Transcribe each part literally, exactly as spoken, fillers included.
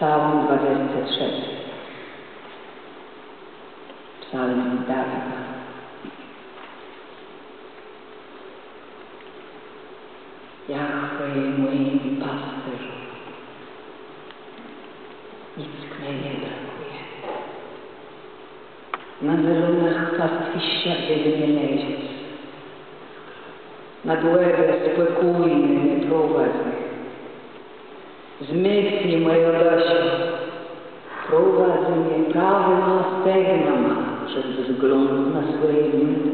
Psalm dwadzesti trzeci. Psalm Dawida. Jahwe je mòjim pastërzã, nick mie nie brëkùje. Na zelonëch pastwiszczach bãdze mie leżec, na dłëgò spòkójno mie prowadzy. Wzmôcni mòjã dëszã, prowadzy mie prawyma stegnama przez wzgląd na swòje miano.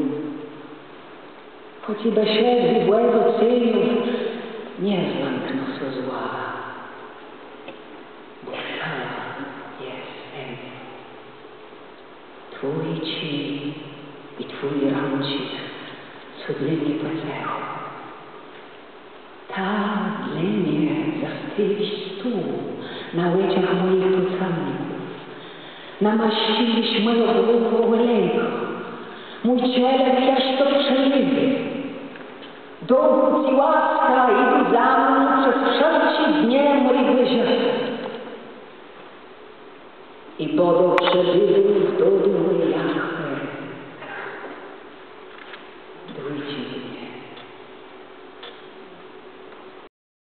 Chòc jô bë szedł w wòdze ceniów, nie zlãknã sã zła, bò Të jes ze mną. Twój czij i Twój rãcznik są dlô mie pòcechą. Të dlô mie zastôwiôsz stół na òczach mòjich pòcalników, namaszczisz mòjã głowã òlejã, mój czelëch jesz sã przëjimô. Dobëc łaskã i bë za mną przez wszëtczé dnie mòjégò żëcô. I bãdã przebiwôł